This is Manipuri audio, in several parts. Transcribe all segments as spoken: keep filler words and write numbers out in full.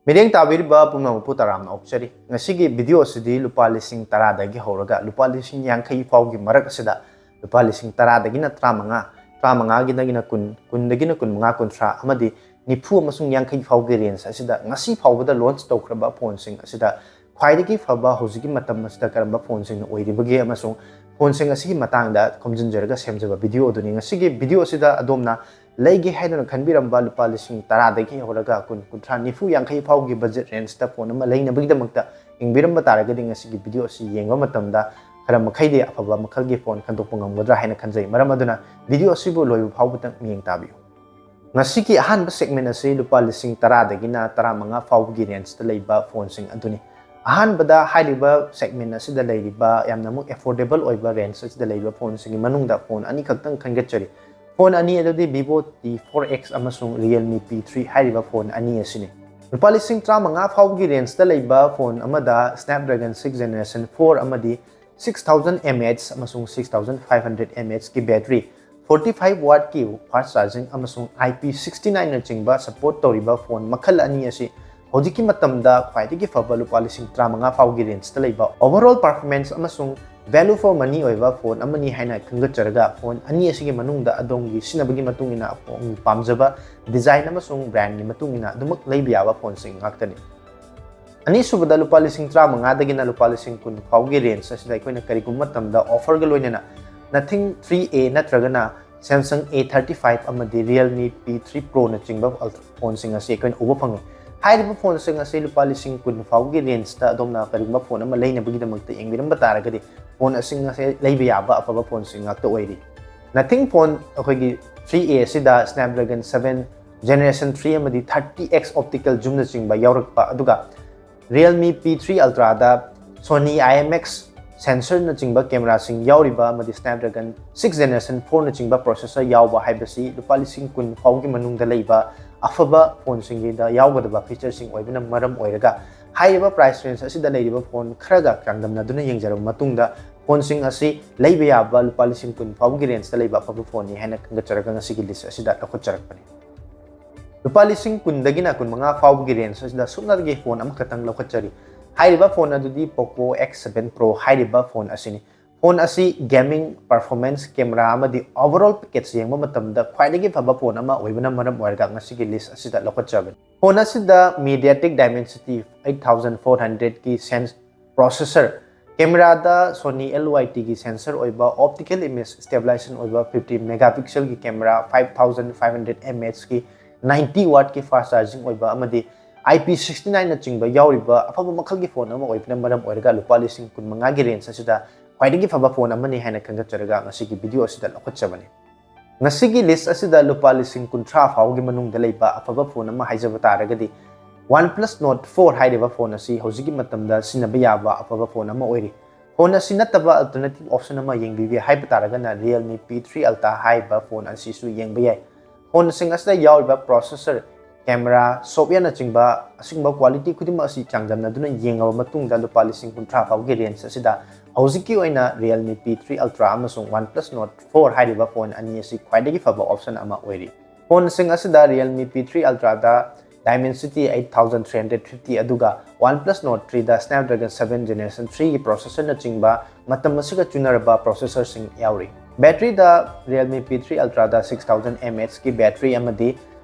ꯃꯤꯠꯌꯦꯡ ꯇꯥꯕꯤꯔꯤꯕ ꯄꯨꯝꯅꯃꯛꯄꯨ ꯇꯔꯥꯝꯅ ꯑꯣꯛꯆꯔꯤ꯫ ꯉꯁꯤꯒꯤ ꯚꯤꯗꯤꯑꯣ ꯑꯁꯤꯗꯤ ꯂꯨꯄꯥ ꯂꯤꯁꯤꯡ ꯇꯔꯥꯗꯒꯤ ꯍꯧꯔꯒ ꯂꯨꯄꯥ ꯂꯤꯁꯤꯡ ꯌꯥꯡꯈꯩ ꯐꯥꯎꯒꯤ ꯃꯔꯛ ꯑꯁꯤꯗ, ꯂꯨꯄꯥ ꯂꯤꯁꯤꯡ ꯇꯔꯥꯗꯒꯤꯅ ꯇꯔꯥꯃꯉꯥ, ꯇꯔꯥꯃꯉꯥꯒꯤꯗꯒꯤꯅ ꯀꯨꯟ, ꯀꯨꯟꯗꯒꯤꯅ ꯀꯨꯟꯃꯉꯥ, ꯀꯨꯟꯊ꯭ꯔꯥ ꯑꯃꯗꯤ ꯅꯤꯐꯨ ꯑꯃꯁꯨꯡ ꯌꯥꯡꯈꯩ ꯐꯥꯎꯒꯤ ꯔꯦꯟꯖ ꯑꯁꯤꯗ ꯉꯁꯤ ꯐꯥꯎꯕꯗ ꯂꯣꯟꯆ ꯇꯧꯈ꯭ꯔꯕ ꯐꯣꯟꯁꯤꯡ ꯑꯁꯤꯗ ꯈ꯭ꯋꯥꯏꯗꯒꯤ ꯐꯕ ꯍꯧꯖꯤꯛꯀꯤ ꯃꯇꯝ ꯑꯁꯤꯗ ꯀꯔꯝꯕ ꯐꯣꯟꯁꯤꯡꯅ ꯑꯣꯏꯔꯤꯕꯒꯦ ꯑꯃꯁꯨꯡ ꯐꯣꯟꯁꯤꯡ ꯑꯁꯤꯒꯤ ꯃꯇꯥꯡꯗ ꯈꯣꯝꯖꯤꯟꯖꯔꯒ ꯁꯦꯝꯖꯕ ꯚꯤꯗꯤꯑꯣ ꯑꯗꯨꯅꯤ꯫ ꯉꯁꯤꯒꯤ ꯚꯤꯗꯤꯑꯣ ꯑꯁꯤꯗ ꯑꯗꯣꯝꯅ ꯂꯩꯒꯦ ꯍꯥꯏꯗꯨꯅ ꯈꯟꯕꯤꯔꯝꯕ ꯂꯨꯄꯥ ꯂꯤꯁꯤꯡ ꯇꯔꯥꯗꯒꯤ ꯍꯧꯔꯒ ꯀꯨꯟ, ꯀꯨꯟꯊ꯭ꯔꯥ, ꯅꯤꯐꯨ, ꯌꯥꯡꯈꯩ ꯐꯥꯎꯒꯤ ꯕꯖꯦꯠ ꯔꯦꯟꯖꯇ ꯐꯣꯟ ꯑꯃ ꯂꯩꯅꯕꯒꯤꯗꯃꯛꯇ ꯌꯦꯡꯕꯤꯔꯝꯕ ꯇꯥꯔꯒꯗꯤ ꯉꯁꯤꯒꯤ ꯚꯤꯗꯤꯑꯣ ꯑꯁꯤ ꯌꯦꯡꯕ ꯃꯇꯝꯗ ꯈꯔ ꯃꯈꯩꯗꯤ ꯑꯐꯕ ꯃꯈꯜꯒꯤ ꯐꯣꯟ ꯈꯟꯗꯣꯛꯄ ꯉꯝꯒꯗ꯭ꯔꯥ ꯍꯥꯏꯅ ꯈꯟꯖꯩ꯫ ꯃꯔꯝ ꯑꯗꯨꯅ ꯚꯤꯗꯤꯑꯣ ꯑꯁꯤꯕꯨ ꯂꯣꯏꯕ ꯐꯥꯎꯕꯗꯪ ꯃꯤꯠꯌꯦꯡ ꯇꯥꯕꯤꯌꯨ꯫ ꯉꯁꯤꯒꯤ ꯑꯍꯥꯟꯕ ꯁꯦꯒꯃꯦꯟ ꯑꯁꯤ ꯂꯨꯄꯥ ꯂꯤꯁꯤꯡ ꯇꯔꯥꯗꯒꯤꯅ ꯇꯔꯥꯃꯉꯥ ꯐꯥꯎꯕꯒꯤ ꯔꯦꯟꯖꯇ ꯂꯩꯕ ꯐꯣꯟꯁꯤꯡ ꯑꯗꯨꯅꯤ꯫ ꯑꯍꯥꯟꯕꯗ ꯍꯥꯏꯔꯤꯕ ꯁꯦꯒꯃꯦꯟ ꯑꯁꯤꯗ ꯂꯩꯔꯤꯕ ꯌꯥꯝꯅ ꯑꯃꯨꯛ ꯑꯦꯐꯣꯔꯗꯦꯕꯜ ꯑꯣꯏꯕ ꯔꯦꯟꯖ ꯑꯁꯤꯗ ꯂꯩꯕ ꯐꯣꯟꯁꯤꯡꯒꯤ ꯃꯅꯨꯡꯗ ꯐꯣꯟ ꯑꯅꯤꯈꯛꯇꯪ ꯈꯟꯒꯠꯆꯔꯤ꯫ ꯐꯣꯟ ꯑꯅꯤ ꯑꯗꯨꯗꯤ Vivo T four X ꯑꯃꯁꯨꯡ Realme P three ꯍꯥꯏꯔꯤꯕ ꯐꯣꯟ ꯑꯅꯤ ꯑꯁꯤꯅꯤ꯫ ꯂꯨꯄꯥ ꯂꯤꯁꯤꯡ ꯇꯔꯥꯃꯉꯥ ꯐꯥꯎꯕꯒꯤ ꯔꯦꯟꯖꯇ ꯂꯩꯕ ꯐꯣꯟ ꯑꯃꯗ Snapdragon six Generation four ꯑꯃꯗꯤ six thousand mAh ꯑꯃꯁꯨꯡ six thousand five hundred mAh ꯀꯤ ꯕꯦꯇꯔꯤ, forty five watt ꯀꯤ fast charging ꯑꯃꯁꯨꯡ IP sixty nine ꯅꯆꯤꯡꯕ ꯁꯄꯣꯔꯠ ꯇꯧꯔꯤꯕ ꯐꯣꯟ ꯃꯈꯜ ꯑꯅꯤ ꯑꯁꯤ ꯍꯧꯖꯤꯛꯀꯤ ꯃꯇꯝꯗ ꯈ꯭ꯋꯥꯏꯗꯒꯤ ꯐꯕ ꯂꯨꯄꯥ ꯂꯤꯁꯤꯡ ꯇꯔꯥꯃꯉꯥ ꯐꯥꯎꯒꯤ ꯔꯦꯟꯖꯇ ꯂꯩꯕ overall performance ꯑꯃꯁꯨꯡ value for money ꯑꯣꯏꯕ ꯐꯣꯟ ꯑꯃꯅꯤ ꯍꯥꯏꯅ ꯈꯟꯒꯠꯆꯔꯒ, ꯐꯣꯟ ꯑꯅꯤ ꯑꯁꯤꯒꯤ ꯃꯅꯨꯡꯗ ꯑꯗꯣꯝꯒꯤ ꯁꯤꯖꯤꯟꯅꯕꯒꯤ ꯃꯇꯨꯡ ꯏꯟꯅ ꯑꯗꯣꯝꯒꯤ ꯄꯥꯝꯖꯕ ꯗꯤꯖꯥꯏꯟ ꯑꯃꯁꯨꯡ ꯕ꯭ꯔꯥꯟꯒꯤ ꯃꯇꯨꯡ ꯏꯟꯅ ꯑꯗꯨꯃꯛ ꯂꯩꯕ ꯌꯥꯕ ꯐꯣꯟꯁꯤꯡ ꯉꯥꯛꯇꯅꯤ꯫ ꯑꯅꯤꯁꯨꯕꯗ, ꯂꯨꯄꯥ ꯂꯤꯁꯤꯡ ꯇꯔꯥꯃꯉꯥꯗꯒꯤꯅ ꯂꯨꯄꯥ ꯂꯤꯁꯤꯡ ꯀꯨꯟ ꯐꯥꯎꯒꯤ ꯔꯦꯟꯖ ꯑꯁꯤꯗ ꯑꯩꯈꯣꯏꯅ ꯀꯔꯤꯒꯨꯝꯕ ꯃꯇꯝꯗ ꯑꯣꯐꯔꯒ ꯂꯣꯏꯅꯅ Nothing three A ꯅꯠꯇ꯭ꯔꯒꯅ Samsung A thirty five ꯑꯃꯗꯤ Realme P three Pro ꯅꯆꯤꯡꯕ ꯐꯣꯟꯁꯤꯡ ꯑꯁꯤ ꯑꯩꯈꯣꯏꯅ ꯎꯕ ꯐꯪꯉꯤ꯫ ꯍꯥꯏꯔꯤꯕ ꯐꯣꯟꯁꯤꯡ ꯑꯁꯤ ꯂꯨꯄꯥ ꯂꯤꯁꯤꯡ ꯀꯨꯟ ꯐꯥꯎꯒꯤ ꯔꯦꯟꯖꯇ ꯑꯗꯣꯝꯅ ꯀꯔꯤꯒꯨꯝꯕ ꯐꯣꯟ ꯑꯃ ꯂꯩꯅꯕꯒꯤꯗꯃꯛꯇ ꯌꯦꯡꯕꯤꯔꯝꯕ ꯇꯥꯔꯒꯗꯤ, ꯐꯣꯟꯁꯤꯡ ꯑꯁꯤ ꯂꯩꯕ ꯌꯥꯕ ꯑꯐꯕ ꯐꯣꯟꯁꯤꯡ ꯉꯥꯛꯇ ꯑꯣꯏꯔꯤ꯫ Nothing ꯐꯣꯟ ꯑꯩꯈꯣꯏꯒꯤ three A ꯑꯁꯤꯗ Snapdragon seven Generation three ꯑꯃꯗꯤ thirty X optical zoom ꯅꯆꯤꯡꯕ ꯌꯥꯎꯔꯛꯄ, ꯑꯗꯨꯒ Realme P three Ultra ꯗ Sony IMX sensor ꯅꯆꯤꯡꯕ ꯀꯦꯃꯦꯔꯥꯁꯤꯡ ꯌꯥꯎꯔꯤꯕ ꯑꯃꯗꯤ Snapdragon six Generation four ꯅꯆꯤꯡꯕ processor ꯌꯥꯎꯕ ꯍꯥꯏꯕꯁꯤ ꯂꯨꯄꯥ ꯂꯤꯁꯤꯡ ꯀꯨꯟ ꯐꯥꯎꯒꯤ ꯃꯅꯨꯡꯗ ꯂꯩꯕ ꯑꯐꯕ ꯐꯣꯟꯁꯤꯡꯒꯤꯗ ꯌꯥꯎꯒꯗꯕ ꯐꯤꯆꯔꯁꯤꯡ ꯑꯣꯏꯕꯅ ꯃꯔꯝ ꯑꯣꯏꯔꯒ, ꯍꯥꯏꯔꯤꯕ ꯄ꯭ꯔꯥꯏꯁ ꯔꯦꯟꯖ ꯑꯁꯤꯗ ꯂꯩꯔꯤꯕ ꯐꯣꯟ ꯈꯔꯒ ꯆꯥꯡꯗꯝꯅꯗꯨꯅ ꯌꯦꯡꯖꯔꯕ ꯃꯇꯨꯡꯗ, ꯐꯣꯟꯁꯤꯡ ꯑꯁꯤ ꯂꯩꯕ ꯌꯥꯕ ꯂꯨꯄꯥ ꯂꯤꯁꯤꯡ ꯀꯨꯟ ꯐꯥꯎꯒꯤ ꯔꯦꯟꯖꯇ ꯂꯩꯕ ꯑꯐꯕ ꯐꯣꯟꯅꯤ ꯍꯥꯏꯅ ꯈꯟꯒꯠꯆꯔꯒ ꯉꯁꯤꯒꯤ ꯂꯤꯁ ꯑꯁꯤꯗ ꯂꯧꯈꯠꯆꯔꯛꯄꯅꯤ꯫ ꯂꯨꯄꯥ ꯂꯤꯁꯤꯡ ꯀꯨꯟꯗꯒꯤꯅ ꯀꯨꯟꯃꯉꯥ ꯐꯥꯎꯕꯒꯤ ꯔꯦꯟꯖ ꯑꯁꯤꯗ ꯁꯨꯞꯅꯇꯒꯤ ꯐꯣꯟ ꯑꯃꯈꯛꯇꯪ ꯂꯧꯈꯠꯆꯔꯤ꯫ ꯍꯥꯏꯔꯤꯕ ꯐꯣꯟ ꯑꯗꯨꯗꯤ Poco X seven Pro ꯍꯥꯏꯔꯤꯕ ꯐꯣꯟ ꯑꯁꯤꯅꯤ꯫ ꯐꯣꯟ ꯑꯁꯤ ꯒꯦꯃꯤꯡ, ꯄꯔꯐꯣꯔꯃꯦꯟꯁ, ꯀꯦꯃꯦꯔꯥ ꯑꯃꯗꯤ ꯑꯣꯚꯔꯑꯣꯜ ꯄꯦꯀꯦꯖ ꯌꯦꯡꯕ ꯃꯇꯝꯗ ꯈ꯭ꯋꯥꯏꯗꯒꯤ ꯐꯕ ꯐꯣꯟ ꯑꯃ ꯑꯣꯏꯕꯅ ꯃꯔꯝ ꯑꯣꯏꯔꯒ ꯉꯁꯤꯒꯤ ꯂꯤꯁ ꯑꯁꯤꯗ ꯂꯧꯈꯠꯆꯕꯅꯤ꯫ ꯐꯣꯟ ꯑꯁꯤꯗ MediaTek Dimensity eight thousand four hundred ꯀꯤ ꯁꯦꯟꯁ ꯄ꯭ꯔꯣꯁꯦꯁꯔ, ꯀꯦꯃꯦꯔꯥꯗ Sony L Y T ꯒꯤ ꯁꯦꯟꯁꯔ ꯑꯣꯏꯕ, ꯑꯣꯞꯇꯤꯀꯦꯜ ꯏꯃꯦꯖ ꯁ꯭ꯇꯦꯕꯤꯂꯥꯏꯖꯦꯁꯟ ꯑꯣꯏꯕ, fifty megapixel ꯒꯤ camera, five thousand five hundred mAh ꯀꯤ ninety watt ꯀꯤ ꯐꯥꯁ ꯆꯥꯔꯖꯤꯡ ꯑꯣꯏꯕ ꯑꯃꯗꯤ I P sixty nine ꯅꯆꯤꯡꯕ ꯌꯥꯎꯔꯤꯕ ꯑꯐꯕ ꯃꯈꯜꯒꯤ ꯐꯣꯟ ꯑꯃ ꯑꯣꯏꯕꯅ ꯃꯔꯝ ꯑꯣꯏꯔꯒ ꯂꯨꯄꯥ ꯂꯤꯁꯤꯡ ꯀꯨꯟꯃꯉꯥꯒꯤ ꯔꯦꯟꯖ ꯑꯁꯤꯗ ꯈ꯭ꯋꯥꯏꯗꯒꯤ ꯐꯕ ꯐꯣꯟ ꯑꯃꯅꯤ ꯍꯥꯏꯅ ꯈꯟꯒꯠꯆꯔꯒ ꯉꯁꯤꯒꯤ ꯚꯤꯗꯤꯑꯣ ꯑꯁꯤꯗ ꯂꯧꯈꯠꯆꯕꯅꯤ꯫ ꯉꯁꯤꯒꯤ ꯂꯤꯁ ꯑꯁꯤꯗ ꯂꯨꯄꯥ ꯂꯤꯁꯤꯡ ꯀꯨꯟꯊ꯭ꯔꯥ ꯐꯥꯎꯒꯤ ꯃꯅꯨꯡꯗ ꯂꯩꯕ ꯑꯐꯕ ꯐꯣꯟ ꯑꯃ ꯍꯥꯏꯖꯕ ꯇꯥꯔꯒꯗꯤ OnePlus Nord four ꯍꯥꯏꯔꯤꯕ ꯐꯣꯟ ꯑꯁꯤ ꯍꯧꯖꯤꯛꯀꯤ ꯃꯇꯝꯗ ꯁꯤꯖꯤꯟꯅꯕ ꯌꯥꯕ ꯑꯐꯕ ꯐꯣꯟ ꯑꯃ ꯑꯣꯏꯔꯤ꯫ ꯐꯣꯟ ꯑꯁꯤ ꯅꯠꯇꯕ alternative option ꯑꯃ ꯌꯦꯡꯕꯤꯒꯦ ꯍꯥꯏꯕ ꯇꯥꯔꯒꯅ Realme P three Ultra ꯍꯥꯏꯔꯤꯕ ꯐꯣꯟ ꯑꯁꯤꯁꯨ ꯌꯦꯡꯕ ꯌꯥꯏ꯫ ꯐꯣꯟꯁꯤꯡ ꯑꯁꯤꯗ ꯌꯥꯎꯔꯤꯕ ꯄ꯭ꯔꯣꯁꯦꯁꯔ, ꯀꯦꯃꯦꯔꯥ, ꯁꯣꯞꯋꯦꯌꯔꯅꯆꯤꯡꯕ ꯑꯁꯤꯒꯨꯝꯕ ꯀ꯭ꯋꯥꯂꯤꯇꯤ ꯈꯨꯗꯤꯡꯃꯛ ꯑꯁꯤ ꯆꯥꯡꯗꯝꯅꯗꯨꯅ ꯌꯦꯡꯂꯕ ꯃꯇꯨꯡꯗ ꯂꯨꯄꯥ ꯂꯤꯁꯤꯡ ꯀꯨꯟꯊ꯭ꯔꯥ ꯐꯥꯎꯒꯤ ꯔꯦꯟꯖ ꯑꯁꯤꯗ ꯍꯧꯖꯤꯛꯀꯤ ꯑꯣꯏꯅ Realme P three Ultra ꯑꯃꯁꯨꯡ OnePlus Nord four ꯍꯥꯏꯔꯤꯕ ꯐꯣꯟ ꯑꯅꯤ ꯑꯁꯤ ꯈ꯭ꯋꯥꯏꯗꯒꯤ ꯐꯕ ꯑꯣꯞꯁꯟ ꯑꯃ ꯑꯣꯏꯔꯤ꯫ ꯐꯣꯟꯁꯤꯡ ꯑꯁꯤꯗ Realme P three Ultra ꯗ Dimensity eight thousand three hundred fifty ꯑꯗꯨꯒ OnePlus Nord three ꯗ Snapdragon seven Generation three ꯒꯤ ꯄ꯭ꯔꯣꯁꯦꯁꯔꯅꯆꯤꯡꯕ ꯃꯇꯝ ꯑꯁꯤꯒ ꯆꯨꯅꯔꯕ ꯄ꯭ꯔꯣꯁꯦꯁꯔꯁꯤꯡ ꯌꯥꯎꯔꯤ꯫ ꯕꯦꯇ꯭ꯔꯤꯗ Realme P three Ultra ꯗ six thousand mAh ꯀꯤ ꯕꯦꯇ꯭ꯔꯤ ꯑꯃꯗꯤ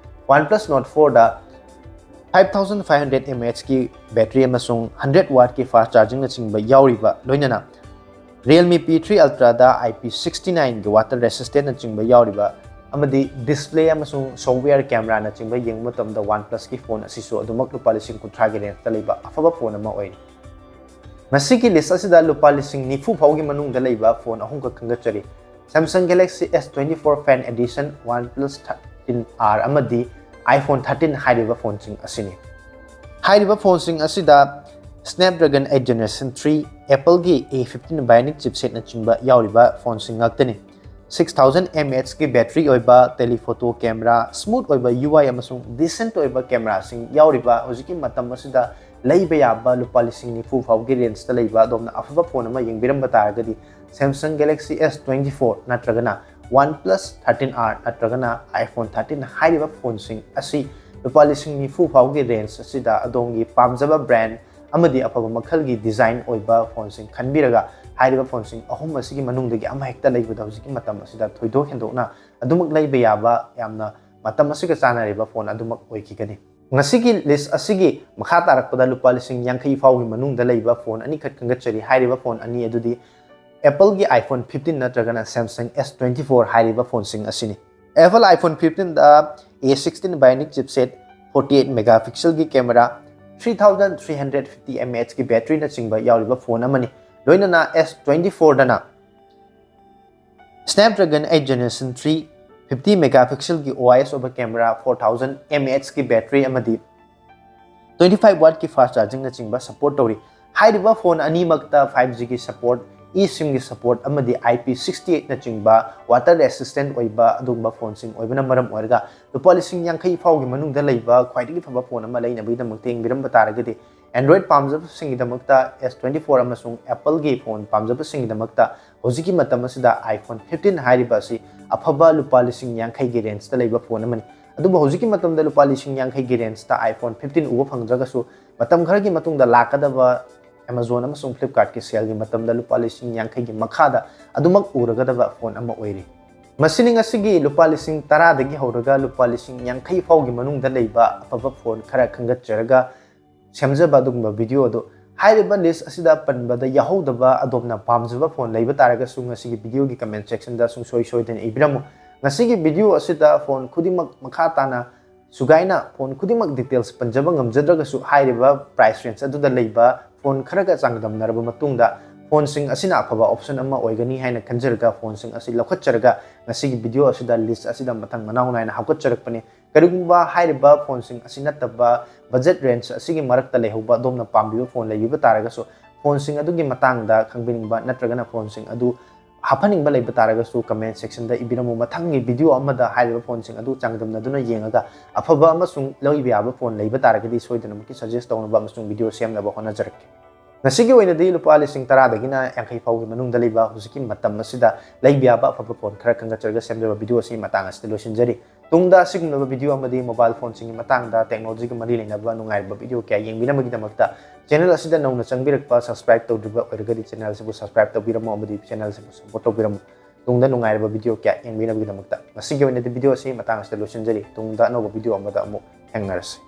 OnePlus Nord four ꯗ five thousand five hundred mAh ꯀꯤ ꯕꯦꯇ꯭ꯔꯤ ꯑꯃꯁꯨꯡ hundred watt ꯀꯤ ꯐꯥꯁ ꯆꯥꯔꯖꯤꯡꯅꯆꯤꯡꯕ ꯌꯥꯎꯔꯤꯕ, ꯂꯣꯏꯅꯅ Realme P three Ultra the I P sixty nine ꯒꯤ water resistantꯅꯆꯤꯡꯕ ꯌꯥꯎꯔꯤꯕ ꯑꯃꯗꯤ ꯗꯤꯁꯄ꯭ꯂꯦ ꯑꯃꯁꯨꯡ ꯁꯣꯞꯋꯦꯌꯔ, ꯀꯦꯃꯦꯔꯥꯅꯆꯤꯡꯕ ꯌꯦꯡꯕ ꯃꯇꯝꯗ OnePlus ꯀꯤ ꯐꯣꯟ ꯑꯁꯤꯁꯨ ꯑꯗꯨꯃꯛ ꯂꯨꯄꯥ ꯂꯤꯁꯤꯡ ꯀꯨꯟꯊ꯭ꯔꯥꯒꯤ ꯔꯦꯟꯖꯇ ꯂꯩꯕ ꯑꯐꯕ ꯐꯣꯟ ꯑꯃ ꯑꯣꯏꯔꯤ꯫ ꯃꯁꯤꯒꯤ ꯂꯤꯁ ꯑꯁꯤꯗ ꯂꯨꯄꯥ ꯂꯤꯁꯤꯡ ꯅꯤꯐꯨ ꯐꯥꯎꯒꯤ ꯃꯅꯨꯡꯗ ꯂꯩꯕ phone ꯑꯍꯨꯝꯈꯛ ꯈꯟꯒꯠꯆꯔꯤ: Samsung Galaxy S twenty four Fan Edition, OnePlus thirteen R ꯑꯃꯗꯤ iPhone thirteen ꯍꯥꯏꯔꯤꯕ ꯐꯣꯟꯁꯤꯡ ꯑꯁꯤꯅꯤ꯫ ꯍꯥꯏꯔꯤꯕ ꯐꯣꯟꯁꯤꯡ ꯑꯁꯤꯗ Snapdragon eight Generation three, Appleꯒꯤ A fifteen Bionic chipsetꯅꯆꯤꯡꯕ ꯌꯥꯎꯔꯤꯕ ꯐꯣꯟꯁꯤꯡ ꯉꯥꯛꯇꯅꯤ꯫ Six thousand mAh ꯀꯤ ꯕꯦꯇ꯭ꯔꯤ ꯑꯣꯏꯕ, telephoto camera, smooth ꯑꯣꯏꯕ U I ꯑꯃꯁꯨꯡ decent ꯑꯣꯏꯕ ꯀꯦꯃꯦꯔꯥꯁꯤꯡ ꯌꯥꯎꯔꯤꯕ ꯍꯧꯖꯤꯛꯀꯤ ꯃꯇꯝ ꯑꯁꯤꯗ ꯂꯩꯕ ꯌꯥꯕ ꯂꯨꯄꯥ ꯂꯤꯁꯤꯡ ꯅꯤꯐꯨ ꯐꯥꯎꯒꯤ ꯔꯦꯟꯖꯇ ꯂꯩꯕ ꯑꯗꯣꯝꯅ ꯑꯐꯕ ꯐꯣꯟ ꯑꯃ ꯌꯦꯡꯕꯤꯔꯝꯕ ꯇꯥꯔꯒꯗꯤ Samsung Galaxy S twenty four ꯅꯠꯇ꯭ꯔꯒꯅ OnePlus thirteen R ꯅꯠꯇ꯭ꯔꯒꯅ iPhone thirteen ꯍꯥꯏꯔꯤꯕ ꯐꯣꯟꯁꯤꯡ ꯑꯁꯤ ꯂꯨꯄꯥ ꯂꯤꯁꯤꯡ ꯅꯤꯐꯨ ꯐꯥꯎꯒꯤ ꯔꯦꯟꯖ ꯑꯁꯤꯗ ꯑꯗꯣꯝꯒꯤ ꯄꯥꯝꯖꯕ ꯕ꯭ꯔꯥꯟ ꯑꯃꯗꯤ ꯑꯐꯕ ꯃꯈꯜꯒꯤ ꯗꯤꯖꯥꯏꯟ ꯑꯣꯏꯕ ꯐꯣꯟꯁꯤꯡ ꯈꯟꯕꯤꯔꯒ, ꯍꯥꯏꯔꯤꯕ ꯐꯣꯟꯁꯤꯡ ꯑꯍꯨꯝ ꯑꯁꯤꯒꯤ ꯃꯅꯨꯡꯗꯒꯤ ꯑꯃ ꯍꯦꯛꯇ ꯂꯩꯕꯗ ꯍꯧꯖꯤꯛꯀꯤ ꯃꯇꯝ ꯑꯁꯤꯗ ꯊꯣꯏꯗꯣꯛ ꯍꯦꯟꯗꯣꯛꯅ ꯑꯗꯨꯃꯛ ꯂꯩꯕ ꯌꯥꯕ, ꯌꯥꯝꯅ ꯃꯇꯝ ꯑꯁꯤꯒ ꯆꯥꯟꯅꯔꯤꯕ ꯐꯣꯟ ꯑꯗꯨꯃꯛ ꯑꯣꯏꯈꯤꯒꯅꯤ꯫ ꯉꯁꯤꯒꯤ ꯂꯤꯁ ꯑꯁꯤꯒꯤ ꯃꯈꯥ ꯇꯥꯔꯛꯄꯗ ꯂꯨꯄꯥ ꯂꯤꯁꯤꯡ ꯌꯥꯡꯈꯩ ꯐꯥꯎꯒꯤ ꯃꯅꯨꯡꯗ ꯂꯩꯕ ꯐꯣꯟ ꯑꯅꯤꯈꯛ ꯈꯟꯒꯠꯆꯔꯤ꯫ ꯍꯥꯏꯔꯤꯕ ꯐꯣꯟ ꯑꯅꯤ ꯑꯗꯨꯗꯤ Appleꯒꯤ iPhone fifteen ꯅꯠꯇ꯭ꯔꯒꯅ Samsung S twenty four ꯍꯥꯏꯔꯤꯕ ꯐꯣꯟꯁꯤꯡ ꯑꯁꯤꯅꯤ꯫ Apple iPhone fifteenꯗ A sixteen Bionic chipset, forty eight megapixelꯒꯤ camera, three thousand three hundred fifty mAhꯒꯤ batteryꯅꯆꯤꯡꯕ ꯌꯥꯎꯔꯤꯕ ꯐꯣꯟ ꯑꯃꯅꯤ꯫ ꯂꯣꯏꯅꯅ S twenty fourꯗꯅ Snapdragon eight Generation three, fifty megapixelꯒꯤ OIS ꯑꯣꯏꯕ camera, four thousand mAhꯒꯤ battery ꯑꯃꯗꯤ twenty five wattꯀꯤ fast chargingꯅꯆꯤꯡꯕ support ꯇꯧꯔꯤ꯫ ꯍꯥꯏꯔꯤꯕ ꯐꯣꯟ ꯑꯅꯤꯃꯛꯇ five Gꯒꯤ support, eSIMꯒꯤ support ꯑꯃꯗꯤ IP sixty eightꯅꯆꯤꯡꯕ water resistant ꯑꯣꯏꯕ ꯑꯗꯨꯒꯨꯝꯕ ꯐꯣꯟꯁꯤꯡ ꯑꯣꯏꯕꯅ ꯃꯔꯝ ꯑꯣꯏꯔꯒ ꯂꯨꯄꯥ ꯂꯤꯁꯤꯡ ꯌꯥꯡꯈꯩ ꯐꯥꯎꯒꯤ ꯃꯅꯨꯡꯗ ꯂꯩꯕ ꯈ꯭ꯋꯥꯏꯗꯒꯤ ꯐꯕ ꯐꯣꯟ ꯑꯃ ꯂꯩꯅꯕꯒꯤꯗꯃꯛꯇ ꯌꯦꯡꯕꯤꯔꯝꯕ ꯇꯥꯔꯒꯗꯤ, Android ꯄꯥꯝꯖꯕꯁꯤꯡꯒꯤꯗꯃꯛꯇ S twenty four ꯑꯃꯁꯨꯡ Appleꯒꯤ ꯐꯣꯟ ꯄꯥꯝꯖꯕꯁꯤꯡꯒꯤꯗꯃꯛꯇ ꯍꯧꯖꯤꯛꯀꯤ ꯃꯇꯝ ꯑꯁꯤꯗ iPhone fifteen ꯍꯥꯏꯔꯤꯕ ꯑꯁꯤ ꯑꯐꯕ ꯂꯨꯄꯥ ꯂꯤꯁꯤꯡ ꯌꯥꯡꯈꯩꯒꯤ ꯔꯦꯟꯖꯇ ꯂꯩꯕ ꯐꯣꯟ ꯑꯃꯅꯤ꯫ ꯑꯗꯨꯕꯨ ꯍꯧꯖꯤꯛꯀꯤ ꯃꯇꯝꯗ ꯂꯨꯄꯥ ꯂꯤꯁꯤꯡ ꯌꯥꯡꯈꯩꯒꯤ ꯔꯦꯟꯖꯇ iPhone fifteen ꯎꯕ ꯐꯪꯗ꯭ꯔꯒꯁꯨ, ꯃꯇꯝ ꯈꯔꯒꯤ ꯃꯇꯨꯡꯗ ꯂꯥꯛꯀꯗꯕ Amazon ꯑꯃꯁꯨꯡ Flipkartꯀꯤ saleꯒꯤ ꯃꯇꯝꯗ ꯂꯨꯄꯥ ꯂꯤꯁꯤꯡ ꯌꯥꯡꯈꯩꯒꯤ ꯃꯈꯥꯗ ꯑꯗꯨꯃꯛ ꯎꯔꯒꯗꯕ ꯐꯣꯟ ꯑꯃ ꯑꯣꯏꯔꯤ꯫ ꯃꯁꯤꯅꯤ ꯉꯁꯤꯒꯤ ꯂꯨꯄꯥ ꯂꯤꯁꯤꯡ ꯇꯔꯥꯗꯒꯤ ꯍꯧꯔꯒ ꯂꯨꯄꯥ ꯂꯤꯁꯤꯡ ꯌꯥꯡꯈꯩ ꯐꯥꯎꯒꯤ ꯃꯅꯨꯡꯗ ꯂꯩꯕ ꯑꯐꯕ ꯐꯣꯟ ꯈꯔ ꯈꯟꯒꯠꯆꯔꯒ ꯁꯦꯝꯖꯕ ꯑꯗꯨꯒꯨꯝꯕ video ꯑꯗꯨ꯫ ꯍꯥꯏꯔꯤꯕ list ꯑꯁꯤꯗ ꯄꯟꯕꯗ ꯌꯥꯎꯍꯧꯗꯕ ꯑꯗꯣꯝꯅ ꯄꯥꯝꯖꯕ ꯐꯣꯟ ꯂꯩꯕ ꯇꯥꯔꯒꯁꯨ ꯉꯁꯤꯒꯤ videoꯒꯤ comment sectionꯗ ꯁꯨꯡꯁꯣꯏ ꯁꯣꯏꯗꯅ ꯏꯕꯤꯔꯝꯃꯨ꯫ ꯉꯁꯤꯒꯤ video ꯑꯁꯤꯗ ꯐꯣꯟ ꯈꯨꯗꯤꯡꯃꯛ ꯃꯈꯥ ꯇꯥꯅ ꯁꯨꯒꯥꯏꯅ ꯐꯣꯟ ꯈꯨꯗꯤꯡꯃꯛ details ꯄꯟꯖꯕ ꯉꯝꯖꯗ꯭ꯔꯒꯁꯨ, ꯍꯥꯏꯔꯤꯕ price range ꯑꯗꯨꯗ ꯂꯩꯕ ꯐꯣꯟ ꯈꯔꯒ ꯆꯥꯡꯗꯝꯅꯔꯕ ꯃꯇꯨꯡꯗ ꯐꯣꯟꯁꯤꯡ ꯑꯁꯤꯅ ꯑꯐꯕ option ꯑꯃ ꯑꯣꯏꯒꯅꯤ ꯍꯥꯏꯅ ꯈꯟꯖꯔꯒ ꯐꯣꯟꯁꯤꯡ ꯑꯁꯤ ꯂꯧꯈꯠꯆꯔꯒ ꯉꯁꯤꯒꯤ video ꯑꯁꯤꯗ list ꯑꯁꯤꯗ ꯃꯊꯪ ꯃꯅꯥꯎ ꯅꯥꯏꯅ ꯍꯥꯞꯀꯠꯆꯔꯛꯄꯅꯤ꯫ ꯀꯔꯤꯒꯨꯝꯕ ꯍꯥꯏꯔꯤꯕ ꯐꯣꯟꯁꯤꯡ ꯑꯁꯤ ꯅꯠꯇꯕ budget range ꯑꯁꯤꯒꯤ ꯃꯔꯛꯇ ꯂꯩꯍꯧꯕ ꯑꯗꯣꯝꯅ ꯄꯥꯝꯕꯤꯕ ꯐꯣꯟ ꯂꯩꯕꯤꯕ ꯇꯥꯔꯒꯁꯨ, ꯐꯣꯟꯁꯤꯡ ꯑꯗꯨꯒꯤ ꯃꯇꯥꯡꯗ ꯈꯪꯕꯤꯅꯤꯡꯕ ꯅꯠꯇ꯭ꯔꯒꯅ ꯐꯣꯟꯁꯤꯡ ꯑꯗꯨ ꯍꯥꯞꯍꯟꯅꯤꯡꯕ ꯂꯩꯕ ꯇꯥꯔꯒꯁꯨ comment sectionꯗ ꯏꯕꯤꯔꯝꯃꯨ꯫ ꯃꯊꯪꯒꯤ video ꯑꯃꯗ ꯍꯥꯏꯔꯤꯕ ꯐꯣꯟꯁꯤꯡ ꯑꯗꯨ ꯆꯥꯡꯗꯝꯅꯗꯨꯅ ꯌꯦꯡꯉꯒ ꯑꯐꯕ ꯑꯃꯁꯨꯡ ꯂꯩꯕ ꯌꯥꯕ ꯐꯣꯟ ꯂꯩꯕ ꯇꯥꯔꯒꯗꯤ ꯁꯣꯏꯗꯅꯃꯛꯀꯤ suggest ꯇꯧꯅꯕ ꯑꯃꯁꯨꯡ video ꯁꯦꯝꯅꯕ ꯍꯣꯠꯅꯖꯔꯛꯀꯦ꯫ ꯉꯁꯤꯒꯤ ꯑꯣꯏꯅꯗꯤ ꯂꯨꯄꯥ ꯂꯤꯁꯤꯡ ꯇꯔꯥꯗꯒꯤꯅ ꯌꯥꯡꯈꯩ ꯐꯥꯎꯒꯤ ꯃꯅꯨꯡꯗ ꯂꯩꯕ ꯍꯧꯖꯤꯛꯀꯤ ꯃꯇꯝ ꯑꯁꯤꯗ ꯂꯩꯕ ꯌꯥꯕ ꯑꯐꯕ ꯐꯣꯟ ꯈꯔ ꯈꯟꯒꯠꯆꯔꯒ ꯁꯦꯝꯖꯕ video ꯑꯁꯤ ꯃꯇꯥꯡ ꯑꯁꯤꯗ ꯂꯣꯏꯁꯤꯟꯖꯔꯤ꯫ ꯇꯨꯡꯗ ꯑꯁꯤꯒꯨꯝꯂꯕ video ꯑꯃꯗꯤ mobile phoneꯁꯤꯡꯒꯤ ꯃꯇꯥꯡꯗ technologyꯒ ꯃꯔꯤ ꯂꯩꯅꯕ ꯅꯨꯡꯉꯥꯏꯔꯕ video ꯀꯌꯥ ꯌꯦꯡꯕꯤꯅꯕꯒꯤꯗꯃꯛꯇ channel ꯑꯁꯤꯗ ꯅꯧꯅ ꯆꯪꯕꯤꯔꯛꯄ, subscribe ꯇꯧꯗ꯭ꯔꯤꯕ ꯑꯣꯏꯔꯒꯗꯤ channel ꯑꯁꯤꯕꯨ subscribe ꯇꯧꯕꯤꯔꯝꯃꯣ ꯑꯃꯗꯤ channel ꯑꯁꯤꯕꯨ support ꯇꯧꯕꯤꯔꯝꯃꯣ꯫ ꯇꯨꯡꯗ ꯅꯨꯡꯉꯥꯏꯔꯕ video ꯀꯌꯥ ꯌꯦꯡꯕꯤꯅꯕꯒꯤꯗꯃꯛꯇ ꯉꯁꯤꯒꯤ ꯑꯣꯏꯅꯗꯤ video ꯑꯁꯤ ꯃꯇꯥꯡ ꯑꯁꯤꯗ ꯂꯣꯏꯁꯤꯟꯖꯔꯤ꯫ ꯇꯨꯡꯗ ꯑꯅꯧꯕ video ꯑꯃꯗ ꯑꯃꯨꯛ ꯊꯦꯡꯅꯔꯁꯤ꯫